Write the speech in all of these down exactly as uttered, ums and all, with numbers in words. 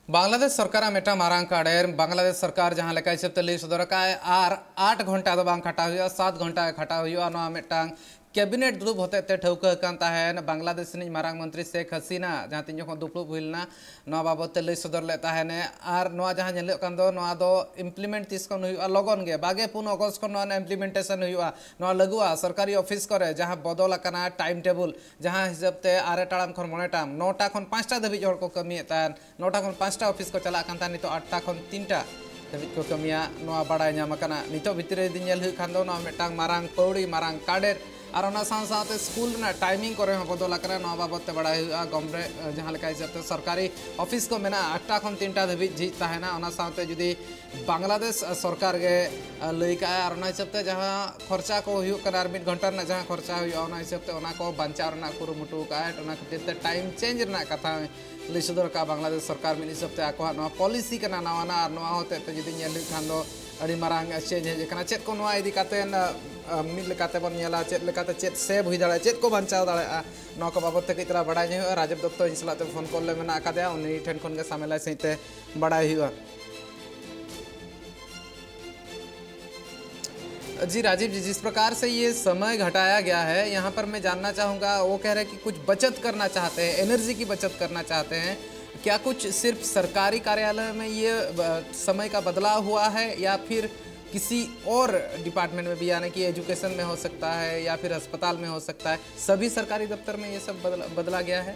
ᱵᱟᱝᱞᱟᱫᱮᱥ ᱥᱚᱨᱠᱟᱨᱟᱜ ᱢᱤᱫᱴᱟᱝ ᱢᱟᱨᱟᱝ ᱠᱟᱰᱮᱨ ᱵᱟᱝᱞᱟᱫᱮᱥ ᱥᱚᱨᱠᱟᱨ ᱡᱟᱦᱟᱸ ᱞᱮᱠᱟ ᱦᱤᱥᱟᱹᱵ ᱛᱮ ᱞᱟᱹᱭ ᱥᱚᱫᱚᱨ ᱟᱠᱟᱫ ᱟᱭ, ᱟᱨ ᱟᱴ ᱜᱷᱚᱱᱴᱟ ᱫᱚ ᱵᱟᱝ ᱠᱷᱟᱴᱟᱣ ᱦᱩᱭᱩᱜᱼᱟ, ᱥᱟᱛ ᱜᱷᱚᱱᱴᱟ ᱜᱮ ᱠᱷᱟᱴᱟᱣ ᱦᱩᱭᱩᱜᱼᱟ᱾ ᱱᱚᱣᱟ ᱢᱤᱫᱴᱟᱝ ᱠᱮᱵᱤᱱᱮᱴ ᱫᱩᱲᱩᱵ ᱦᱚᱛᱮᱡ ᱛᱮ ᱴᱷᱟᱹᱣᱠᱟᱹ ᱟᱠᱟᱱ ᱛᱟᱦᱮᱸᱱ᱾ ᱵᱟᱝᱞᱟᱫᱮᱥ ᱨᱤᱱᱤᱡ ᱢᱟᱨᱟᱝ ᱢᱚᱱᱛᱨᱤ ᱥᱮᱠ ᱦᱟᱥᱤᱱᱟ ᱡᱟᱦᱟᱸ ᱛᱤᱱ ᱡᱚᱠᱷᱚᱱ ᱫᱩᱯᱲᱩᱵ ᱦᱩᱭ ᱞᱮᱱᱟ, ᱱᱚᱣᱟ ᱵᱟᱵᱚᱛ ᱛᱮ ᱞᱟᱹᱭ ᱥᱚᱫᱚᱨ ᱞᱮᱫ ᱛᱟᱦᱮᱸᱱᱮ᱾ ᱟᱨ ᱱᱚᱣᱟ ᱡᱟᱦᱟᱸ ᱧᱮᱞᱚᱜ ᱠᱟᱱ ᱫᱚ, ᱱᱚᱣᱟ ᱫᱚ ᱤᱢᱯᱞᱤᱢᱮᱱᱴ ᱛᱤᱥ ᱠᱷᱚᱱ ᱦᱩᱭᱩᱜᱼᱟ? ᱞᱚᱜᱚᱱ ᱜᱮ, ᱵᱟᱜᱮ ᱯᱩᱱ ᱚᱜᱚᱥᱴ ᱠᱷᱚᱱ ᱱᱚᱣᱟ ᱨᱮᱱᱟᱜ ᱤᱢᱯᱞᱤᱢᱮᱱᱴᱮᱥᱚᱱ ᱦᱩᱭᱩᱜᱼᱟ᱾ ᱱᱚᱣᱟ ᱞᱟᱹᱜᱩᱜᱼᱟ ᱥᱚᱨᱠᱟᱨᱤ ᱚᱯᱷᱤᱥ ᱠᱚᱨᱮ, ᱡᱟᱦᱟᱸ ᱵᱚᱫᱚᱞ ᱟᱠᱟᱱᱟ ᱴᱟᱭᱤᱢ ᱴᱮᱵᱩᱞ, ᱡᱟᱦᱟᱸ ᱦᱤᱥᱟᱹᱵ ᱛᱮ ᱟᱨᱮ ᱴᱟᱲᱟᱝ ᱠᱷᱚᱱ ᱢᱚᱬᱮ ᱴᱟᱲᱟᱝ, ᱱᱚᱴᱟ ᱠᱷᱚᱱ ᱯᱟᱸᱪᱴᱟ ᱫᱷᱟᱹᱵᱤᱡ ᱦᱚᱲ ᱠᱚ ᱠᱟᱹᱢᱤᱭᱮᱫ ᱛᱟᱦᱮᱸᱱ, ᱱᱚᱴᱟ ᱠᱷᱚᱱ ᱯᱟᱸᱪᱴᱟ ᱚᱯᱷᱤᱥ ᱠᱚ ᱪᱟᱞᱟᱜ ᱠᱟᱱ ᱛᱟᱦᱮᱸᱱ, ᱱᱤᱛᱚᱜ ᱟᱴᱴᱟ ᱠᱷᱚᱱ ᱛᱤᱱᱴᱟ ᱫᱷᱟᱹᱵᱤᱡ ᱠᱚ ᱠᱟᱹᱢᱤᱭᱟ, ᱱᱚᱣᱟ ᱵᱟᱲᱟᱭ ᱧᱟᱢ ᱟᱠᱟᱱᱟ᱾ ᱱᱤᱛᱚᱜ ᱵᱷᱤᱛᱤᱨ ᱨᱮ ᱡᱩᱫᱤ ᱧᱮᱞ ᱦᱩᱭᱩᱜ ᱠᱷᱟᱱ ᱫᱚ, ᱱᱚᱣᱟ ᱢᱤᱫᱴᱟᱝ ᱢᱟᱨᱟᱝ ᱯᱟᱹᱣᱲᱤ, ᱢᱟᱨᱟᱝ ᱠᱟᱰᱮᱨ᱾ ᱟᱨ ᱚᱱᱟ ᱥᱟᱶ ᱥᱟᱶᱛᱮ ᱥᱠᱩᱞ ᱨᱮᱱᱟᱜ ᱴᱟᱭᱢᱤᱝ ᱠᱚᱨᱮ ᱦᱚᱸ ᱵᱚᱫᱚᱞ ᱟᱠᱟᱱᱟ, ᱱᱚᱣᱟ ᱵᱟᱵᱚᱛ ᱛᱮ ᱵᱟᱲᱟᱭ ᱦᱩᱭᱩᱜᱼᱟ᱾ ᱜᱚᱢᱨᱮ, ᱡᱟᱦᱟᱸ ᱞᱮᱠᱟ ᱦᱤᱥᱟᱹᱵ ᱛᱮ ᱥᱚᱨᱠᱟᱨᱤ ᱚᱯᱷᱤᱥ ᱠᱚ ᱢᱮᱱᱟᱜᱼᱟ, ᱟᱴᱴᱟ ᱠᱷᱚᱱ ᱛᱤᱱᱴᱟ ᱫᱷᱟᱹᱵᱤᱡ ᱡᱷᱤᱡ ᱛᱟᱦᱮᱸᱱᱟ᱾ ᱚᱱᱟ ᱥᱟᱶᱛᱮ ᱡᱩᱫᱤ ᱵᱟᱝᱞᱟᱫᱮᱥ ᱥᱚᱨᱠᱟᱨ ᱜᱮ ᱞᱟᱹᱭ ᱠᱟᱜᱼᱟᱭ, ᱟᱨ ᱚᱱᱟ ᱦᱤᱥᱟᱹᱵ ᱛᱮ ᱡᱟᱦᱟᱸ ᱠᱷᱚᱨᱪᱟ ᱠᱚ ᱦᱩᱭᱩᱜ ᱠᱟᱱᱟ, ᱟᱨ ᱢᱤᱫ ᱜᱷᱚᱱᱴᱟ ᱨᱮᱱᱟᱜ ᱡᱟᱦᱟᱸ ᱠᱷᱚᱨᱪᱟ ᱦᱩᱭᱩᱜᱼᱟ, ᱚᱱᱟ ᱦᱤᱥᱟᱹᱵ ᱛᱮ ᱚᱱᱟ ᱠᱚ ᱵᱟᱧᱪᱟᱣ ᱨᱮᱱᱟᱜ ᱠᱩᱨᱩᱢᱩᱴᱩ ᱠᱟᱜᱼᱟᱭ᱾ ᱚᱱᱟ ᱠᱷᱟᱹᱛᱤᱨ ᱛᱮ ᱴᱟᱭᱤᱢ ᱪᱮᱧᱡᱽ ᱨᱮᱱᱟᱜ ᱠᱟᱛᱷᱟ ᱞᱟᱹᱭ ᱥᱚᱫᱚᱨ ᱠᱟᱜᱼᱟ ᱵᱟᱝᱞᱟᱫᱮᱥ ᱥᱚᱨᱠᱟᱨ ᱢᱤᱫ ᱦᱤᱥᱟᱹᱵ ᱛᱮ ᱟᱠᱚᱣᱟᱜ ᱱᱚᱣᱟ ᱯᱚᱞᱤᱥᱤ ᱠᱟᱱᱟ ᱱᱟᱣᱟᱱᱟᱜ, ᱟᱨ ᱱᱚᱣᱟ ᱦᱚᱛᱮᱡ ᱛᱮ ᱡᱩᱫᱤ ᱧᱮᱞ ᱦᱩᱭᱩᱜ ᱠᱷᱟᱱ ᱫᱚ ᱟᱹᱰᱤ ᱢᱟᱨᱟᱝ ᱪᱮᱧᱡᱽ ᱦᱮᱡ ᱟᱠᱟᱱᱟ᱾ ᱪᱮᱫ ᱠᱚ ᱱᱚᱣᱟ ᱤᱫᱤ ᱠᱟᱛᱮ, ᱟ, ᱟ, ᱢᱤᱫ ᱞᱮᱠᱟᱛᱮ ᱵᱚᱱ ᱧᱮᱞᱟ, ᱪᱮᱫ ᱞᱮᱠᱟᱛᱮ ᱪᱮᱫ ᱥᱮᱵᱷ ᱦᱩᱭ ᱫᱟᱲᱮᱭᱟᱜᱼᱟ, ᱪᱮᱫ ᱠᱚ ᱵᱟᱧᱪᱟᱣ ᱫᱟᱲᱮᱭᱟᱜᱼᱟ, ᱱᱚᱣᱟ ᱠᱚ ᱵᱟᱵᱚᱛ ᱛᱮ ᱠᱟᱹᱡ ᱛᱟᱨᱟ ᱵᱟᱲᱟᱭ ᱧᱚᱜ ᱦᱩᱭᱩᱜᱼᱟ᱾ ᱨᱟᱡᱮᱵᱽ ᱫᱚᱛᱛᱚ ᱤᱧ ᱥᱟᱞᱟᱜ ᱛᱮ ᱯᱷᱳᱱ ᱠᱚᱞ ᱨᱮ ᱢᱮᱱᱟᱜ ᱟᱠᱟᱫᱮᱭᱟ, ᱩᱱᱤ ᱴᱷᱮᱱ ᱠᱷᱚᱱ ᱜᱮ ᱥᱟᱢᱮᱞᱟᱭ ᱥᱟᱺᱦᱤᱡ ᱛᱮ ᱵᱟᱲᱟᱭ ᱦᱩᱭᱩᱜᱼᱟ᱾ जी राजीव जी, जिस प्रकार से ये समय घटाया गया है, यहाँ पर मैं जानना चाहूँगा, वो कह रहे हैं कि कुछ बचत करना चाहते हैं, एनर्जी की बचत करना चाहते हैं। क्या कुछ सिर्फ सरकारी कार्यालय में ये, अ, समय का बदलाव हुआ है या फिर किसी और डिपार्टमेंट में भी, यानी कि एजुकेशन में हो सकता है या फिर अस्पताल में हो सकता है, सभी सरकारी दफ्तर में ये सब बदला, बदला गया है?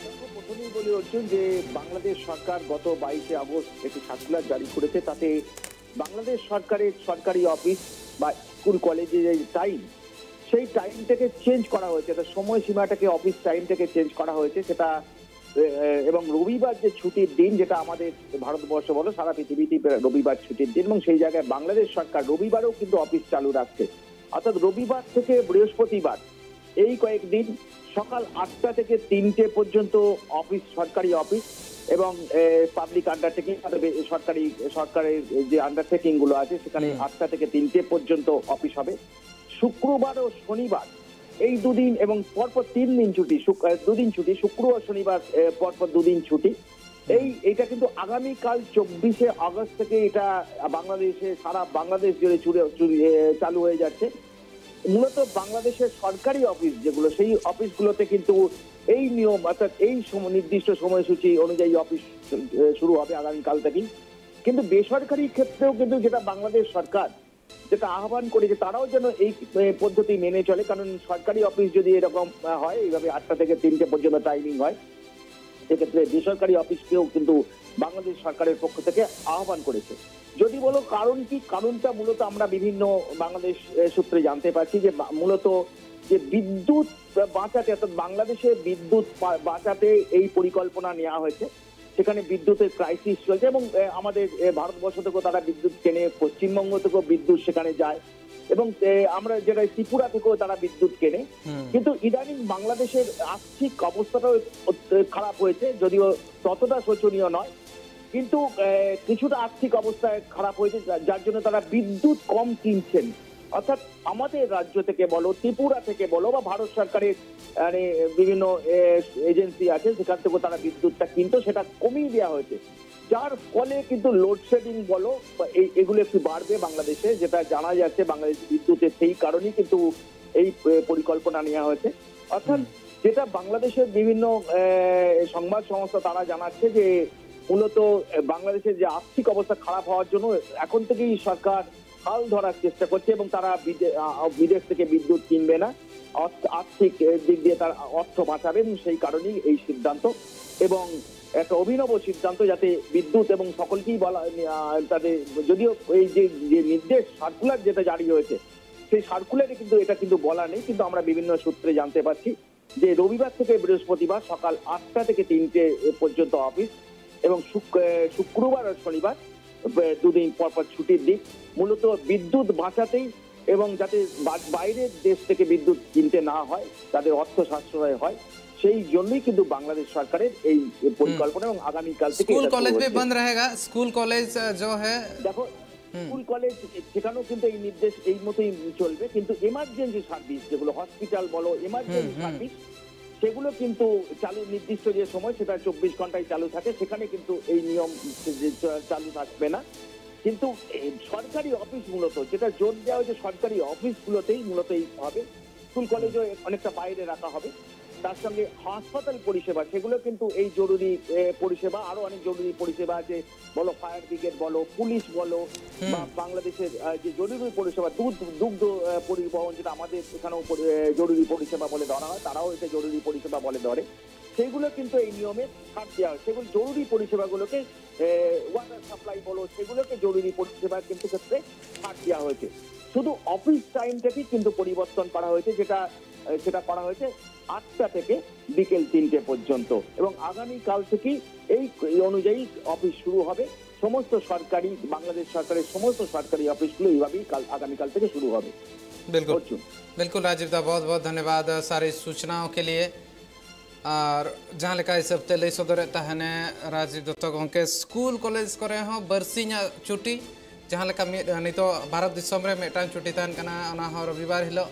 দেখো, প্রথমেই বলি অর্জুন যে বাংলাদেশ সরকার গত বাইশে আগস্ট একটি সার্কুলার জারি করেছে। তাতে বাংলাদেশ সরকারের সরকারি অফিস বা স্কুল কলেজে যে টাইম, সেই টাইমটাকে চেঞ্জ করা হয়েছে, অর্থাৎ সময়সীমাটাকে, অফিস টাইমটাকে চেঞ্জ করা হয়েছে। সেটা এ, এ, এবং রবিবার যে ছুটির দিন, যেটা আমাদের ভারতবর্ষ বলো, সারা পৃথিবীতেই প্রায় রবিবার ছুটির দিন, এবং সেই জায়গায় বাংলাদেশ সরকার রবিবারেও কিন্তু অফিস চালু রাখছে। অর্থাৎ রবিবার থেকে বৃহস্পতিবার এই কয়েকদিন সকাল আটটা থেকে তিনটে পর্যন্ত অফিস, সরকারি অফিস এবং, এ, পাবলিক আন্ডারটেকিং, মানে বে-, সরকারি, সরকারের যে আন্ডারটেকিং গুলো আছে, সেখানে হুম। আটটা থেকে তিনটে পর্যন্ত অফিস হবে। শুক্রবার ও শনিবার এই দুদিন এবং পরপর তিন দিন ছুটি, শুক-, এ, দুদিন ছুটি, শুক্র ও শনিবার, এ, পরপর দুদিন ছুটি। এই, এটা কিন্তু আগামীকাল চব্বিশে আগস্ট থেকে এটা বাংলাদেশে, সারা বাংলাদেশ জুড়ে চুড়ে, চুড়ে, এ, চালু হয়ে যাচ্ছে। মূলত বাংলাদেশের সরকারি অফিস যেগুলো, সেই অফিসগুলোতে কিন্তু এই নিয়ম, অর্থাৎ এই সম-, নির্দিষ্ট সময়সূচি অনুযায়ী অফিস, এ, শুরু হবে আগামীকাল থেকেই। কিন্তু বেসরকারি ক্ষেত্রেও কিন্তু যেটা বাংলাদেশ সরকার যেটা আহ্বান করেছে, তারাও যেন এই, এ, পদ্ধতি মেনে চলে, কারণ সরকারি অফিস যদি এরকম, আ, হয়, এইভাবে আটটা থেকে তিনটে পর্যন্ত টাইমিং হয়, সেক্ষেত্রে বেসরকারি অফিসকেও কিন্তু বাংলাদেশ সরকারের পক্ষ থেকে আহ্বান করেছে। যদি বলো কারণ কি, কারণটা মূলত আমরা বিভিন্ন বাংলাদেশ, এ, সূত্রে জানতে পারছি যে বা-, মূলত যে বিদ্যুৎ বাঁচাতে, অর্থাৎ বাংলাদেশে বিদ্যুৎ বা-, বাঁচাতে এই পরিকল্পনা নেওয়া হয়েছে। সেখানে বিদ্যুতের ক্রাইসিস চলছে এবং, এ, আমাদের, এ, ভারতবর্ষ থেকেও তারা বিদ্যুৎ কেনে, পশ্চিমবঙ্গ থেকেও বিদ্যুৎ সেখানে যায় এবং, এ, আমরা যেটা ত্রিপুরা থেকেও তারা বিদ্যুৎ কেনে। কিন্তু ইদানিং বাংলাদেশের আর্থিক অবস্থাটাও অত-, খারাপ হয়েছে, যদিও ততটা শোচনীয় নয়, কিন্তু, এ, কিছুটা আর্থিক অবস্থা খারাপ হয়েছে, যা-, যার জন্য তারা বিদ্যুৎ কম কিনছেন। অর্থাৎ আমাদের রাজ্য থেকে বলো, ত্রিপুরা থেকে বলো বা ভারত সরকারের, মানে, বিভিন্ন, এ, এজেন্সি আছে, সেখান থেকে তারা বিদ্যুৎটা কিনতো, সেটা কমিয়ে দেওয়া হয়েছে, যার ফলে কিন্তু লোডশেডিং বলো বা এই, এগুলো একটু বাড়বে বাংলাদেশে, যেটা জানা যাচ্ছে বাংলাদেশ বিদ্যুতের, সেই কারণেই কিন্তু এই, এ, পরিকল্পনা নেওয়া হয়েছে। অর্থাৎ যেটা বাংলাদেশের বিভিন্ন, এ, সংবাদ সংস্থা তারা জানাচ্ছে যে মূলত, এ, বাংলাদেশের যে আর্থিক অবস্থা খারাপ হওয়ার জন্য এখন থেকেই সরকার হাল ধরার চেষ্টা করছে এবং তারা বিদে-, আ, আ, বিদেশ থেকে বিদ্যুৎ কিনবে না, অর্থ-, আর্থিক, এ, দিক দিয়ে তার অর্থ বাঁচাবে এবং সেই কারণেই এই সিদ্ধান্ত এবং একটা অভিনব সিদ্ধান্ত, যাতে বিদ্যুৎ এবং সকলকেই বলা, আ, তাদের, যদিও এই যে, যে নির্দেশ, সার্কুলার যেটা জারি হয়েছে, সেই সার্কুলারে কিন্তু এটা কিন্তু বলা নেই, কিন্তু আমরা বিভিন্ন সূত্রে জানতে পারছি যে রবিবার থেকে বৃহস্পতিবার সকাল আটটা থেকে তিনটে পর্যন্ত অফিস এবং শুক-, এ, শুক্রবার আর শনিবার, এ, দুদিন পর পর ছুটির দিন, মূলত বিদ্যুৎ বাঁচাতেই এবং যাতে বা-, বাইরের দেশ থেকে বিদ্যুৎ কিনতে না হয়, তাদের অর্থ সাশ্রয় হয়, সেই জন্যই কিন্তু বাংলাদেশ সরকারের এই পরিকল্পনা এবং আগামীকাল থেকে स्कूल এটা শুরু कॉलेज भी হচ্ছে। बंद रहेगा। स्कूल कॉलेज जो है দেখো, স্কুল কলেজ, সেখানেও কিন্তু এই নির্দেশ এই মতোই চলবে, কিন্তু এমার্জেন্সি সার্ভিস যেগুলো, হসপিটাল বলো, এমার্জেন্সি সার্ভিস, সেগুলো কিন্তু চালু, নির্দিষ্ট যে সময়, সেটা চব্বিশ ঘন্টায় চালু থাকে, সেখানে কিন্তু এই নিয়ম যে চা-, চালু থাকবে না। কিন্তু এই সরকারি অফিস মূলত, যেটা জোর দেওয়া হয়েছে, সরকারি অফিসগুলোতেই মূলত এই হবে। স্কুল কলেজও অনেকটা বাইরে রাখা হবে। তার সঙ্গে হাসপাতাল পরিষেবা, সেগুলো কিন্তু এই জরুরি, এ, পরিষেবা, আরো অনেক জরুরি পরিষেবা আছে, বলো ফায়ার ব্রিগেড বলো, পুলিশ বলো, হুম। বা বাংলাদেশের, আহ, যে জরুরি পরিষেবা, দুধ, দুগ্ধ, আহ, পরিবহন, যেটা আমাদের এখানেও পরি-, আহ, জরুরি পরিষেবা বলে ধরা হয়, তারাও এটা জরুরি পরিষেবা বলে ধরে। সেগুলো কিন্তু এই নিয়মে ছাড় দেওয়া হয়। সেগুলো জরুরি পরিষেবাগুলোকে, ওয়াটার সাপ্লাই বলো, সেগুলোকে জরুরি পরিষেবা কিন্তু ক্ষেত্রে ছাড় দেওয়া হয়েছে। শুধু অফিস টাইমটাকেই কিন্তু পরিবর্তন করা হয়েছে, যেটা, আহ, সেটা করা হয়েছে আটটা থেকে বিকেল তিনটে পর্যন্ত। এবং আগামীকাল থেকেই এই, এই অনুযায়ী অফিস শুরু হবে। সমস্ত সরকারি, বাংলাদেশ সরকারের সমস্ত সরকারি অফিসগুলো এইভাবেই কাল, আগামীকাল থেকে শুরু হবে। बिल्कुल। অর্জুন। बिल्कुल राजीव दा, बहुत बहुत धन्यवाद, अ, सारी सूचनाओं के लिए। ᱟᱨ ᱡᱟᱦᱟᱸ ᱞᱮᱠᱟ ᱦᱤᱥᱟᱹᱵ ᱛᱮ ᱞᱟᱹᱭ ᱥᱚᱫᱚᱨᱮᱫ ᱛᱟᱦᱮᱱᱮ ᱨᱟᱡᱤᱵ ᱫᱚᱛᱛᱚ ᱜᱚᱢᱠᱮ, ᱥᱠᱩᱞ ᱠᱚᱞᱮᱡᱽ ᱠᱚᱨᱮ ᱦᱚᱸ ᱵᱟᱨᱥᱤᱧᱟᱜ ᱪᱷᱩᱴᱤ, ᱡᱟᱦᱟᱸ ᱞᱮᱠᱟ ᱢᱤᱫ, ᱱᱤᱛᱚᱜ ᱵᱷᱟᱨᱚᱛ ᱫᱤᱥᱚᱢ ᱨᱮ ᱢᱤᱫᱴᱟᱝ ᱪᱷᱩᱴᱤ ᱛᱟᱦᱮᱱ ᱠᱟᱱᱟ, ᱚᱱᱟ ᱦᱚᱸ ᱨᱚᱵᱤᱵᱟᱨ ᱦᱤᱞᱳᱜ᱾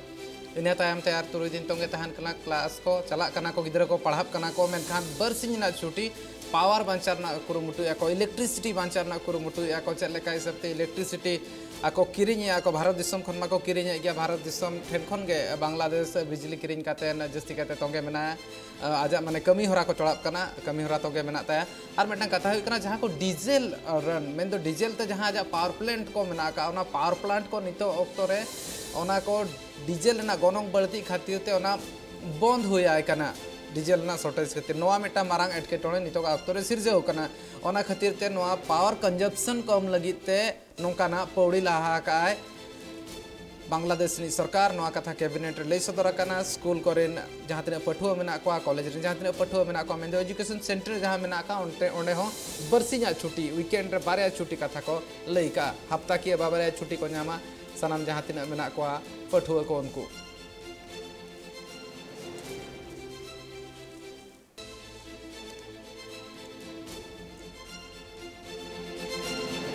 ᱤᱱᱟᱹ ᱛᱟᱭᱚᱢ ᱛᱮ ᱟᱨ ᱛᱩᱨᱩᱭ ᱫᱤᱱ ᱛᱚᱸᱜᱮ ᱛᱟᱦᱮᱱ ᱠᱟᱱᱟ, ᱠᱞᱟᱥ ᱠᱚ ᱪᱟᱞᱟᱜ ᱠᱟᱱᱟ ᱠᱚ, ᱜᱤᱫᱽᱨᱟᱹ ᱠᱚ ᱯᱟᱲᱦᱟᱜ ᱠᱟᱱᱟ ᱠᱚ, ᱢᱮᱱᱠᱷᱟᱱ ᱵᱟᱨᱥᱤᱧ ᱨᱮᱱᱟᱜ ᱪᱷᱩᱴᱤ, ᱯᱟᱣᱟᱨ ᱵᱟᱧᱪᱟᱣ ᱨᱮᱱᱟᱜ ᱠᱩᱨᱩᱢᱩᱴᱩᱭᱮᱫᱼᱟ ᱠᱚ, ᱤᱞᱮᱠᱴᱨᱤᱥᱤᱴᱤ ᱵᱟᱧᱪᱟᱣ ᱨᱮᱱᱟᱜ ᱠᱩᱨᱩᱢᱩᱴᱩᱭᱮᱫᱼᱟ ᱠᱚ᱾ ᱪᱮᱫ ᱞᱮᱠᱟ ᱦᱤᱥᱟᱹᱵ ᱛᱮ ᱤᱞᱮᱠᱴᱨᱤᱥᱤᱴᱤ ᱟᱠᱚ ᱠᱤᱨᱤᱧᱮᱫᱼᱟ ᱠᱚ, ᱵᱷᱟᱨᱚᱛ ᱫᱤᱥᱚᱢ ᱠᱷᱚᱱ ᱢᱟᱠᱚ ᱠᱤᱨᱤᱧᱮᱫ ᱜᱮᱭᱟ, ᱵᱷᱟᱨᱚᱛ ᱫᱤᱥᱚᱢ ᱴᱷᱮᱱ ᱠᱷᱚᱱ ᱜᱮ ᱵᱟᱝᱞᱟᱫᱮᱥ ᱵᱤᱡᱽᱞᱤ ᱠᱤᱨᱤᱧ ᱠᱟᱛᱮ ᱡᱟᱹᱥᱛᱤ ᱠᱟᱭᱛᱮ ᱛᱚᱸᱜᱮ ᱢᱮᱱᱟᱭᱟ᱾ ᱟᱡᱟᱜ ᱢᱟᱱᱮ ᱠᱟᱹᱢᱤ ᱦᱚᱨᱟ ᱠᱚ ᱪᱟᱞᱟᱜ ᱠᱟᱱᱟ, ᱠᱟᱹᱢᱤ ᱦᱚᱨᱟ ᱛᱚᱸᱜᱮ ᱢᱮᱱᱟᱜ ᱛᱟᱭᱟ᱾ ᱟᱨ ᱢᱤᱫᱴᱟᱝ ᱠᱟᱛᱷᱟ ᱦᱩᱭᱩᱜ ᱠᱟᱱᱟ, ᱡᱟᱦᱟᱸ ᱠᱚ ᱰᱤᱡᱮᱞ ᱨᱟᱱ, ᱢᱮᱱᱫᱚ ᱰᱤᱡᱮᱞ ᱛᱮ ᱡᱟᱦᱟᱸ ᱟᱡᱟᱜ ᱯᱟᱣᱟᱨ ᱯᱞᱮᱱᱴ ᱠᱚ ᱢᱮᱱᱟᱜ ᱟᱠᱟᱫ, ᱚᱱᱟ ᱯᱟᱣᱟᱨ ᱯᱞᱮᱱᱴ ᱠᱚ ᱱᱤᱛᱚᱜ ᱚᱠᱛᱚ ᱨᱮ ᱚᱱᱟ ᱠᱚ ᱰᱤᱡᱮᱞ ᱨᱮᱱᱟᱜ ᱜᱚᱱᱚᱝ ᱵᱟᱹᱲᱛᱤ ᱠᱷᱟᱹᱛᱤᱨ ᱛᱮ ᱚᱱᱟ ᱵᱚᱱᱫ ᱦᱩᱭ ᱟᱭ ᱠᱟᱱᱟ᱾ ᱰᱤᱡᱮᱞ ᱨᱮᱱᱟᱜ ᱥᱚᱨᱴᱮᱡᱽ ᱠᱷᱟᱹᱛᱤᱨ ᱱᱚᱣᱟ ᱢᱤᱫᱴᱟᱝ ᱢᱟᱨᱟᱝ ᱮᱴᱠᱮᱴᱚᱬᱮ ᱱᱤᱛᱚᱜ ᱚᱠᱛᱚ ᱨᱮ ᱥᱤᱨᱡᱟᱹᱣ ᱠᱟᱱᱟ᱾ ᱚᱱᱟ ᱠᱷᱟᱹᱛᱤᱨ ᱛᱮ ᱱᱚᱣᱟ ᱯᱟᱣᱟᱨ ᱠᱚᱱᱡᱟᱢᱯᱥᱚᱱ ᱠᱚᱢ ᱞᱟᱹᱜᱤᱫ ᱛᱮ ᱱᱚᱝᱠᱟᱱᱟᱜ ᱯᱟᱹᱣᱲᱤ ᱞᱟᱦᱟ ᱟᱠᱟᱫ ᱟᱭ ᱵᱟᱝᱞᱟᱫᱮᱥ ᱨᱤᱱᱤᱡ ᱥᱚᱨᱠᱟᱨ᱾ ᱱᱚᱣᱟ ᱠᱟᱛᱷᱟ ᱠᱮᱵᱤᱱᱮᱴ ᱨᱮ ᱞᱟᱹᱭ ᱥᱚᱫᱚᱨ ᱟᱠᱟᱱᱟ᱾ ᱥᱠᱩᱞ ᱠᱚᱨᱮᱱ ᱡᱟᱦᱟᱸ ᱛᱤᱱᱟᱹᱜ ᱯᱟᱹᱴᱷᱩᱣᱟᱹ ᱢᱮᱱᱟᱜ ᱠᱚᱣᱟ, ᱠᱚᱞᱮᱡᱽ ᱨᱮ ᱡᱟᱦᱟᱸ ᱛᱤᱱᱟᱹᱜ ᱯᱟᱹᱴᱷᱩᱣᱟᱹ ᱢᱮᱱᱟᱜ ᱠᱚᱣᱟ, ᱢᱮᱱᱫᱚ ᱮᱡᱩᱠᱮᱥᱚᱱ ᱥᱮᱱᱴᱟᱨ ᱡᱟᱦᱟᱸ ᱢᱮᱱᱟᱜ ᱟᱠᱟᱫ, ᱚᱸᱰᱮ, ᱚᱸᱰᱮ ᱦᱚᱸ ᱵᱟᱨᱥᱤᱧᱟᱜ ᱪᱷᱩᱴᱤ, ᱣᱤᱠᱮᱱᱰ ᱨᱮ ᱵᱟᱨᱭᱟ ᱪᱷᱩᱴᱤ ᱠᱟᱛᱷᱟ ᱠᱚ ᱞᱟᱹᱭ ᱠᱟᱜᱼᱟ᱾ ᱦᱟᱯᱛᱟ ᱠᱤᱭᱟᱹ ᱵᱟᱨᱭᱟ ᱪᱷᱩᱴᱤ ᱠᱚ ᱧᱟᱢᱟ ᱥᱟᱱᱟᱢ ᱡᱟᱦᱟᱸ ᱛᱤᱱᱟᱹᱜ ᱢᱮᱱᱟᱜ ᱠᱚᱣᱟ ᱯᱟᱹᱴᱷᱩᱣᱟᱹ ᱠᱚ ᱩᱱᱠᱩ᱾